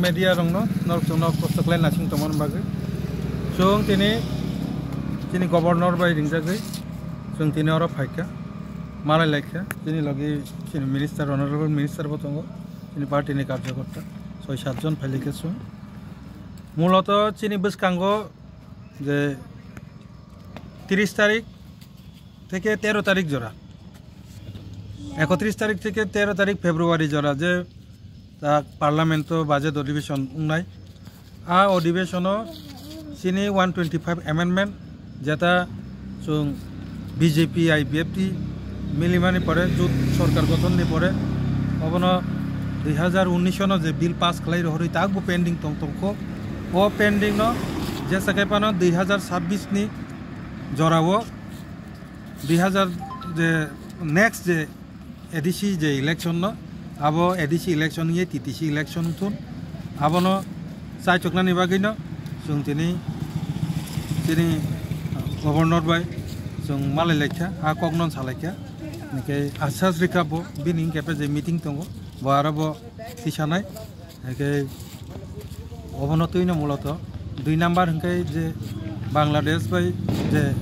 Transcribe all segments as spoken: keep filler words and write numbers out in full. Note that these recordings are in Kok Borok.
Media rokno norok chwngno kosto khlai naising tongmani bagwi. Chwng tini chini governor bai ringjagwi chwng tini oro phaikha, malai laikha. Chini logi chini minister, honorable minister bo tongo, chini party ni karjakorta soi sat jon phailaikha chwng. Muloto chini bwskango je tiris tarik theke tero tarik jora, ekotris tarik theke tero tarik February jora je ta parliament o budget adhibeshon wngnai. A adhibeshon o chini one twenty five amendment jeta chwng B J P I P F T milimani pore, jut sorkar gothon ni pore, obono dui hazar unnish no je bill pass khlai rohorwi ta bo pending tong tongkho. O pending no jesa khe phano dui hazar sabbish ni jorao dui hazar je next je A D C je election no, abo A D C election ye T T C election thun, abono chaichoknani bagwi no chwng tini chini governor bai chwng malai laikha, a kokno salaikha, hwnkhe asas rikha bo bini hwnkhe je meeting tongo, bo aro bo tisanai. Hake obono twino muloto dui number hwnkhe je Bangladesh bai je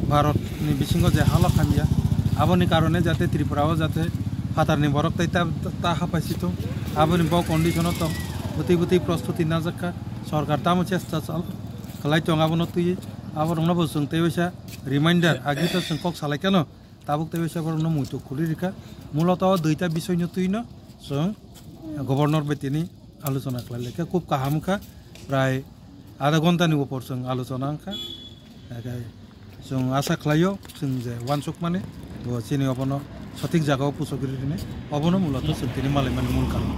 Bharat ni bisingo je halok hamya, aboni karone jate Tripura o jate phatar ni borok tai ta, ta hapai si thung, aboni bo condition o tong, bwtwi bwtwi prostuti najakha, sorkar tamo chesta chal khlai tong abono twi, aborokno bo chwng tei waisa reminder agi to chwng kok salai keno. Tabuk tei waisa borokno muitu khulirikha. Muloto o duita bisoino twino chwng governor bai tini alochona khlai laikha. Khub kaham wngkha, prai adha ghonta ni upor chwng alochona wngkha. Hake chwng asa khlaio, chwng je uansukmani bo chini obono sothik jagao puchogwi rwni, obono muloto chwng tini malaimani mul karon.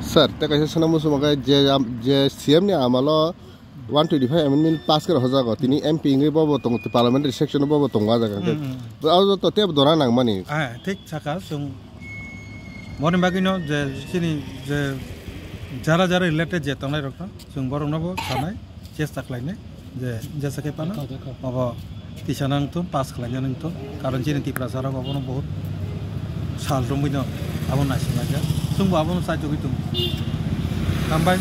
Sir, tei kaisa swnam muchung khe je, je C M ni amalo one twenty five amendment pass khe rw jago, tini M P wngwi bobo tongo, parliamentary section o bobo tongo a jaga hwnkhe. Hmm, hmm. Abo joto tei dona nangmani. Ah, thik saka, chwng boni bagwino je chini je jara jara related je tongnai rokno chwng borokno bo sanai chesta khlainai je jesa khe phano obo tisa nang thung, pass khlaina nang thung, karon chini Tiprasa rok obono bahut sal romwi no abo naising laijak, chwngbo abono chaichogwi tongo. Hambai.